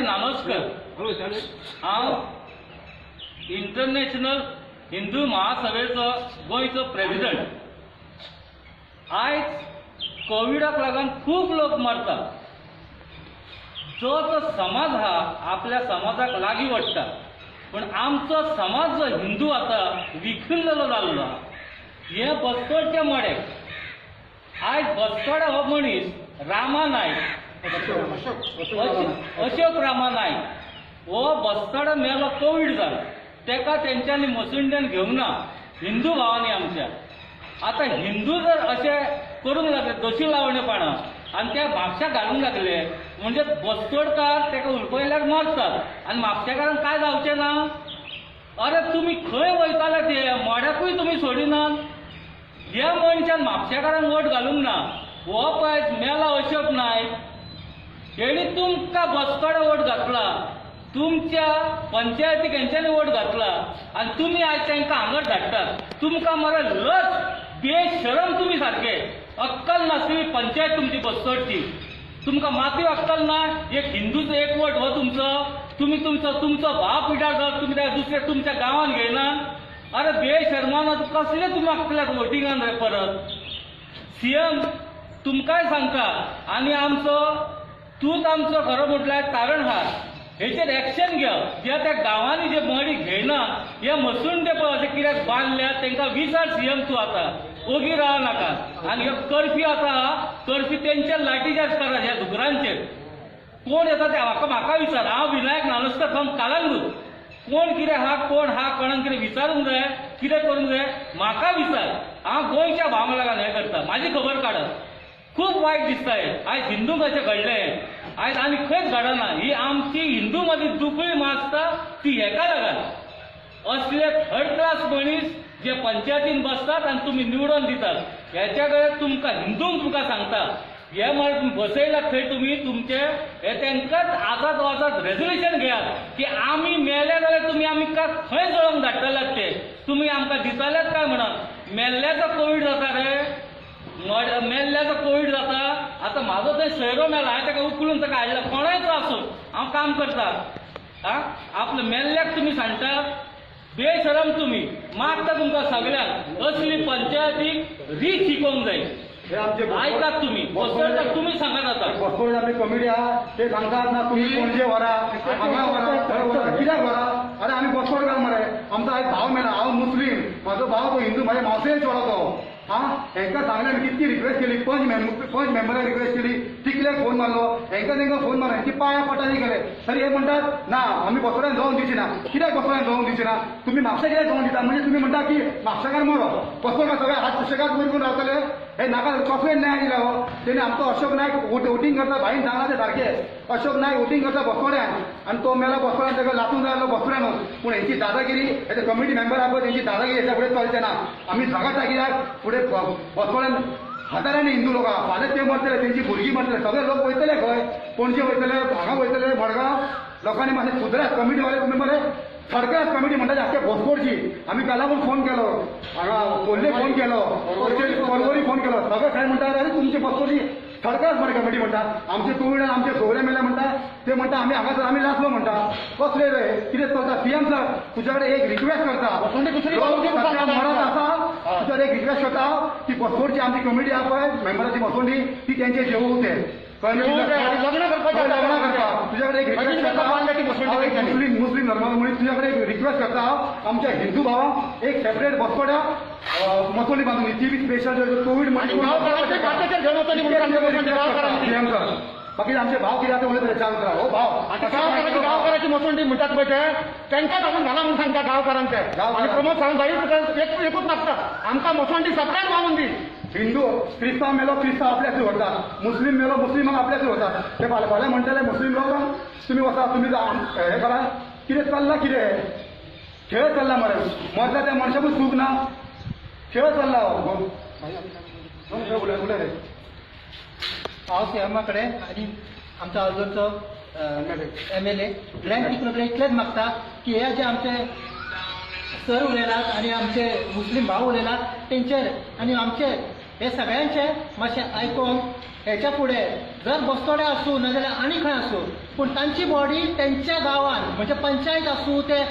नानोस्कर. हांव इंटरनॅशनल हिंदू महासभेचो गोंयचो प्रेसिडंट. आयज कोविडाक लागून खूब लोक मरतात. जो तो समाज हा आपल्या समाजाक लागीं ओडटा, पूण आमचो समाज जो हिंदू आतां विखुरलेलो जाल्लो आहा. हे बस्तोडचे मडें. आयज बस्तोडा हो मनीस रामा नायक, अशोक रामा नायक हो बस्तोडा मेलो. कोवीड जालो तेका तेंच्यांनी मसुंडेन घेवंक ना हिंदू भावांनी आमच्या. आतां हिंदू जर अशें करूंक लागले, दोशी लावणेपणां आनी त्या म्हापश्याक घालूंक लागले, म्हणजे बस्तोडकार तेका हुलपयल्यार मरतात आनी म्हापशेकारांक काय जावचें ना? अरे, तुमी खंय वयताले? ते मड्याकूय तुमी सोडिनात. ह्या मनशान म्हापशेकारांक वोट घालूंक ना. हो पळय मेला अशोक नायक, हेणी तुमकां बसकडे वोट घातला, तुमच्या पंचायतीक हेंच्यांनी वोट घातला आनी तुमी आयज तांकां हांगर धाडटात. तुमकां मरे लज, बेशरम तुमी सारके. अक्कल नासली पंचायत तुमची बसतोडची. तुमकां माती अक्कल ना. एक हिंदूचो एकवट हो तुमचो. तुमी तुमचो तुमचो भाव पिड्ड्यार जालो, तुमी त्या दुसऱ्या तुमच्या गांवान घेयना. अरे बेशर्मानो, कसले तुमी मागतल्यात वोटिंगान रे परत? सीएम, तुमकांय सांगता आनी आमचो तूंच आमचो खरो म्हटल्यार तारणहार. हेचेर एक्शन घे. जे त्या गांवांनी जे मडी घेयना, हे मसुंडे पळय अशें कित्याक बांदल्यात तांकां विचार. सीएम, तूं आतां ओगी राव नाका. आनी ह्यो कर्फ्यू आतां, कर्फ्यू तेंचेर लाठीचार्ज करा ह्या धुकरांचेर. कोण येता ते म्हाका म्हाका विचार. हांव विनायक नानोस्कर फ्रॉम कालांगूट. कोण कितें आहा, कोण आहा, कोणाक कितें विचारूंक जाय, कितें करूंक जाय, म्हाका विचार. हांव गोंयच्या भावां लागून हें करता. म्हाजी खबर काडत. खूब वायट दिसता हें. आयज हिंदूंक अशें घडलें, आयज आनी खंयच घडना. ही आमची हिंदू मदीं दुबळी माजता ती हेका लागून. असले थर्ड क्लास मनीस जे पंचायतीन बसतात आनी तुमी निवडून दितात, हेच्या कडेन तुमकां हिंदूंक तुमकां सांगता, हे मरे तुमी बसयलात थंय, तुमी तुमचे हे तांकांच आजाद आजाद रेजोल्युशन घेयात की आमी मेले जाल्यार तुमी आमकां खंय जळोवंक धाडटल्यात ते? तुमी आमकां दितलेच काय म्हणून? मेल्ल्याचो कोवीड जाता रे? मेल्ल्याचो कोवीड जाता? आतां म्हाजो थंय सोयरो मेला, हांवें ताका उखलून ताका हाडला. कोणायचो आसूं, हांव काम करता. आं, आपल्या मेल्ल्याक तुमी सांडटा. बेशरम तुमी. मागता तुमकां सगळ्यांक, असली पंचायतीक रीत शिकोवंक जाय. हे आमचे आयकात तुमी बसतात, तुमी सांगात आतां. बसकोड आमची कमिटी आहा, ते सांगतात ना तुमी पणजे व्हरा, हांगा व्हरा, थंय व्हरा. कित्याक व्हरा? अरे, आमी बसकोड मरे. आमचो आयज भाव मेला. हांव मुस्लीम, म्हाजो भाव तो हिंदू, म्हाज्या मावशे चेडो तो. हा, हेंकां सांगलें आमी, कितकी रिक्वेस्ट केली. पंच मेंबराक रिक्वेस्ट केली, तिकल्याक फोन मारलो, हेंकां तेंकां फोन मारलो, हेंची पांया पटानी गेले तरी हे म्हणटात ना, आमी बसोड्यान जावन दिवची ना. कित्याक बसोड्यान जावन दिवची ना तुमी? म्हापशा कित्याक जावन दिता? म्हणजे तुमी म्हणटा की म्हापशेकार मरो, बसोडकार सगळे हात सुशेगाद वयर करून रावतले. हे नाका. कसले न्याय दिला हो तेणी? आमचो अशोक नायक वोटींग करता. भाईन सांगला ते सारखे. अशोक नायक वोटींग करता बसोड्यान आनी तो मेला बसोड्यान. ताका लातून जालो बसोड्यानूच. पूण हेंची दादागिरी, हे कमिटी मेंबर आहा पळय, तेंची दादागिरी हेच्या फुडें चलचे ना. आमी झगडटा, कित्याक फुडें बसोड्यान हजारांनी हिंदू लोक आहा. फाल्यां ते मरतले, तेंची भुरगीं मरतले, सगळे लोक वयतले खंय? पणजे वयतले, हांगा वयतले, मडगांव. लोकांनी मातशें सुदरात. कमिटीवाले, तुमी मरे थर्ड क्लास कमिटी म्हणटा आख्खे भोसकोडची. आमी कालापूर फोन केलो, हांगा खोर्ले फोन केलो, पर्वरी फोन केलो, सगळे काय म्हणटात, अरे तुमची भोसकोडची थर्ड क्लास मरे कमिटी म्हणटा. आमचे कोविडान आमचे सोयरे मेले म्हणटा ते. म्हणटा आमी हांगासर आमी लासलो म्हणटा. कसले रे? कितें चलता? सीएम सर, तुज्या कडेन एक रिक्वेस्ट करता. सध्या मरत आसा. तुज्या कडेन एक रिक्वेस्ट करता की बसकोडची आमची कमिटी आहा पळय मेंबराची बसोंडी, ती तेंचे जेवू ते. लग्न करपाचें. लग्न करता. तुझ्याकडे एक रिक्वेस्ट करता हांव, एक मुस्लीम, मुस्लीम धर्माचो मनीस, तुझ्याकडे एक रिक्वेस्ट करता हांव. आमच्या हिंदू भावांक एक सेपरेट बसकोड्या मसोली बांदून दी. ती बी स्पेशल कोवीड. आणि गांवकारांचे काट्याचेर घेवन वतली म्हणून सांगता मसंडी गांवकारांची. सीएम सर, बाकी आमचे भाव कितें आतां उलयतले. चालू करा हो भाव. आता गांवकारांची गांवकाराची मसंडी म्हणटात पळय, ते तांकांच आपूण घाला म्हणून सांगता गांवकारांचे. आणि प्रमोद सावंत भाई एक एकूच मागता, आमकां मसंडी सगळ्यांक बांदून दी. हिंदू क्रिस्तांव मेलो, क्रिस्तांव आपल्याक व्हरतात. मुस्लीम मेलो, मुस्लिमांक आपल्याक व्हरतात. ते फाल्यां फाल्यां म्हणटले मुस्लीम लोक, तुमी वचा, तुमी हे करा. कितें चल्लां? कितें खेळ चल्ला मरे? मरता त्या मनशाकूच सूख ना. खेळ चल्ला हो. उलय उलय रे. हांव सीएमा कडेन आनी आमचो आजोरचो एमएलए ग्लॅन पित्रोडा कडेन इतलेंच मागता की हे जे आमचे सर उलयलात आनी आमचे मुस्लीम भाव उलयलात, तेंचेर आनी आमचे हे सगळ्यांचे मातशें आयकोन हे हेच्या फुडें जर बस्तोड्या आसूं नाजाल्यार आनी खंय आसूं, पूण तांची बॉडी तेंच्या गांवान, म्हणजे पंचायत आसूं ते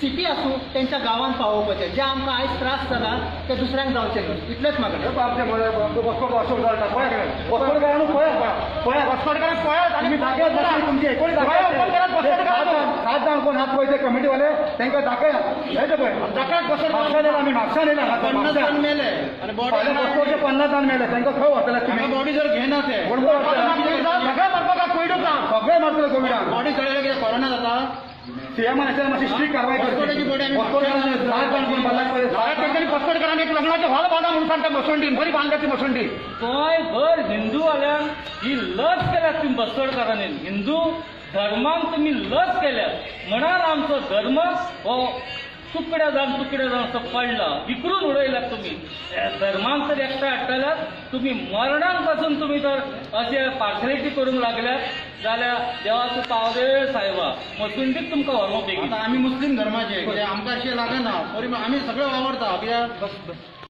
सिटी आसूं, तेंच्या गांवान पावोवपाचें. जे आमकां आयज त्रास जाला ते दुसऱ्यांक जावचे न्हय, इतलेंच मागणें. आमचे बसकोट अशोक जाल्टा पळय, बसकोटकारांनू पळयात, पळयात. बसकोटकारांक पळयात आनी तुम्ही दाखयात मातशे तुमचे कोणी दोळे ओपन करात बसकोटकारांक. सात जाण कोण आहात पळय ते कमिटीवाले, तांकां दाखयात. हे ते पळय, दाखयात बसकोट. म्हापशान येयला आमी, म्हापशान येयला. 50 जाण मेले आणि फाल्यां बसकोटचे 50 जाण मेले, तांकां खंय व्हरतले तुमी? बॉडी जर घेना ते कोण कोण व्हरतले? सगळे मरपाक कोयडूच ना. सगळे मरतले कोविडान. बॉडी जळयल्यार कितें कोरोना जाता? सीएमान हाचेर मातशी स्ट्रीक कारवाय करची. बसकोटाची बॉडी आमी बसकोटकारांनी 7 जाण कोण मरल्यात पळय, जाल्यार तेंच्यांनी बसकोटकारांनी एक लग्नाचें हॉल बांदला म्हणून सांगता, मसंडीन बरी बांदल्या ती मसंडी. गोंयभर हिंदूवाल्यांक ही लज केल्यात तुमी बसवडकारांनी. हिंदू धर्मान तुमी लज केल्यात म्हणान आमचो धर्म हो तुकड्या जावन तुकड्या जावन असो पडला. विकरून उडयल्यात तुमी धर्मान तर एकठांय हाडटल्यात तुमी. मरणाक पासून तुमी जर अशें पार्शलिटी करूंक लागल्यात जाल्यार देवा तूं पाव रे सायबा, मसुंडीक तुमकां व्हरूंक बेगीन. आता आमी मुस्लीम धर्माचे, कित्याक आमकां अशें लागना, तरी आमी सगळे वावरता कित्याक.